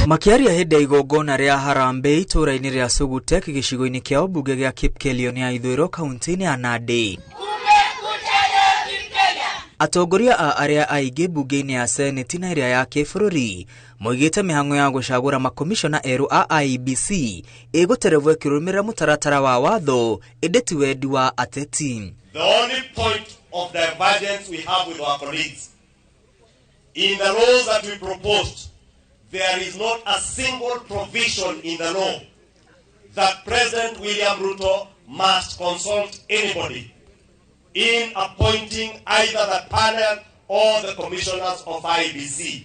Makĩaria hĩndĩ ya igongona rĩa harambee itũũra-inĩ rĩa Sugutek gĩcigo-inĩ kĩa ũmbunge gĩa Kipkelion ya ithũĩro kaunti-inĩ ya Nandi. Atongoria a arĩa aingĩ mbunge-inĩ ya Seneti na ĩrĩa ya kĩbũrũri moigĩte mĩhang'o ya gũcagũra makomishona erũ a IEBC ĩgũterevwo ĩkĩrũmĩrĩra mũtaratara wa watho ĩndĩ ti wendi wa ateti. The only point of divergence we have with our colleagues in the laws that we proposed, there is not a single provision in the law that President William Ruto must consult anybody in appointing either the panel or the commissioners of IEBC.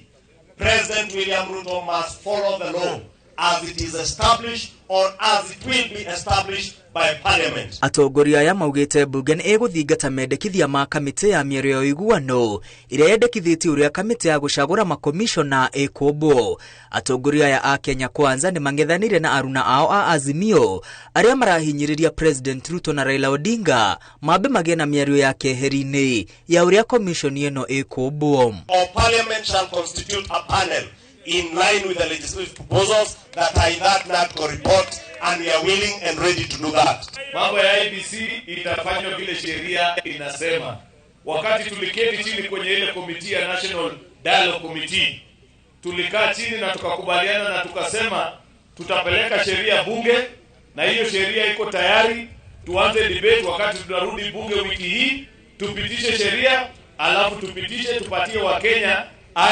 President William Ruto must follow the law as it is established or as it will be established by Parliament. Atongoria aya maugĩte mbunge nĩ ĩgũthingata mendekithia ma kamĩtĩ ya mĩario ya ũiguano ĩrĩa yendekithĩtie ũrĩa kamĩtĩ ya gũcagũra makomishona ĩkũmbwo. Atongoria aya a Kenya Kwanza nĩ mang'ethanĩire na aruna ao a Azimio arĩa marahinyĩrĩria President Ruto na Raila Odinga mambe magĩe na mĩario ya keheri-inĩ ya ũrĩa komishoni ĩno ĩkũmbwo. Or Parliament shall constitute a panel in line with the legislative proposals that are in that NADCO report, and we are willing and ready to do that. Mambo ya IEBC itafanywa vile sheria inasema. Wakati tuliketi chini kwenye ile committee ya National Dialogue Committee, tulikaa chini na tukakubaliana na tukasema tutapeleka sheria bunge, na hiyo sheria iko tayari. Tuanze debate wakati tunarudi bunge wiki hii, tupitishe sheria, alafu tupitishe tupatie Wakenya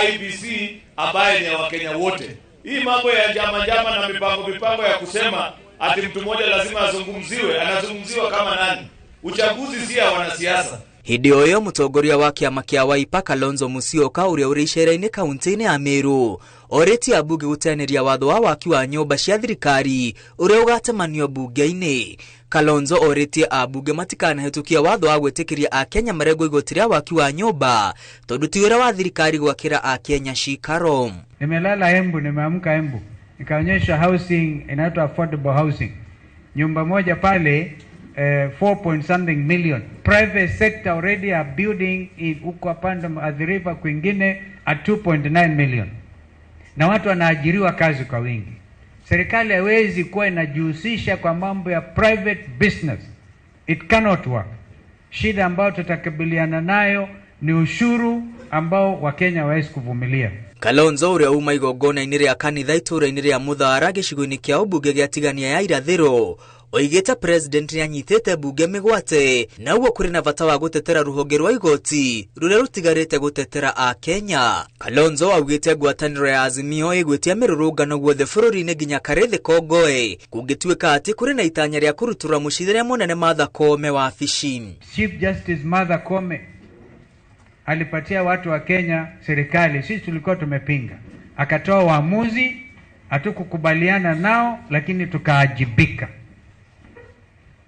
IEBC ambaye ni ya Wakenya wote. Hii mambo ya njama njama na mipango mipango ya kusema ati mtu mmoja lazima azungumziwe, anazungumziwa kama nani? Uchaguzi si ya wanasiasa. Hĩndĩ o ĩyo mũtongoria wa kĩama kĩa Wiper Kalonzo Musyoka ũrĩa ũrĩ icera-inĩ kaunti-inĩ ya Meru orĩtie ambunge gũteanĩria watho wa waki wa nyũmba cia thirikari ũrĩa ũgatemanio mbunge-inĩ. Kalonzo orĩtie ambunge matikanahĩtũkie watho wa gwĩtĩkĩria akenya marengwo igoti rĩa waki wa nyũmba tondũ ti wĩra wa thirikari gwakĩra akenya cikaro. Nimelala Embu, nimeamka Embu, nikaonyesha housing inaitwa affordable housing, nyumba moja pale 4 point something million. Private sector already are building in huko pande Athi River kwingine at 2.9 million, na watu wanaajiriwa kazi kwa wingi. Serikali haiwezi kuwa inajihusisha kwa mambo ya private business, it cannot work. Shida ambayo tutakabiliana nayo ni ushuru ambao Wakenya hawawezi kuvumilia. Kalonzo ũrĩa uma igongona-inĩ rĩa kanitha itũũra-inĩ rĩa Mũthara gĩcigo-inĩ kĩa ũmbunge gĩa Tigania ya irathĩro oigĩte president nĩanyitĩte mbunge mĩgwate na ũguo kũrĩ na bata wa gũtetera rũhonge rwa igoti rũrĩa rũtigarĩte gũtetera akenya. Kalonzo augĩte ngwatanĩro ya Azimio ĩgwĩtia mĩrũrũngano guothe bũrũri-inĩ nginya Karĩthĩ Kongoe kũngĩtuĩka atĩ kũrĩ na itanya rĩa kũrutũra mũcirithania mũnene Martha Koome wabici. Chief Justice Martha Koome alipatia watu wa Kenya serikali, sisi tulikuwa tumepinga, akatoa uamuzi, hatukukubaliana nao, lakini tukaajibika.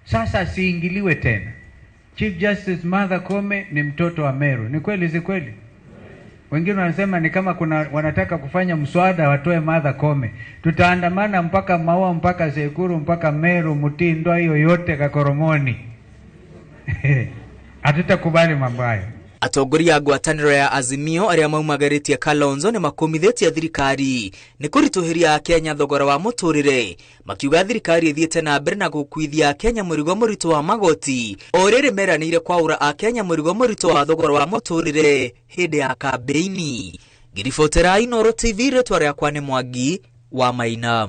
Sasa asiingiliwe tena. Chief Justice Martha Koome ni mtoto wa Meru, ni kweli si kweli? Wengine wanasema ni kama kuna wanataka kufanya mswada watoe Martha Koome. Tutaandamana mpaka Maua, mpaka Sekuru, mpaka Meru, Mutindwa, hiyo yote Kakoromoni. Hatutakubali mambo hayo. Atongoria a ngwatanĩro ya Azimio arĩa maumagarĩtie Kalonzo nĩ makũmithĩtie thirikari nĩ kũritũhĩria akenya thogora wa mũtũrĩre, makiuga thirikari ĩthiĩte na mbere na gũkuithia akenya mũrigo mũritũ wa magoti o rĩrĩ meranĩire kwaũra akenya mũrigo mũritũ wa thogora wa mũtũrĩre hĩndĩ ya kambĩini. Ngiribotera Inooro TV, rĩtwa rĩakwa nĩ Mwangi wa Maina.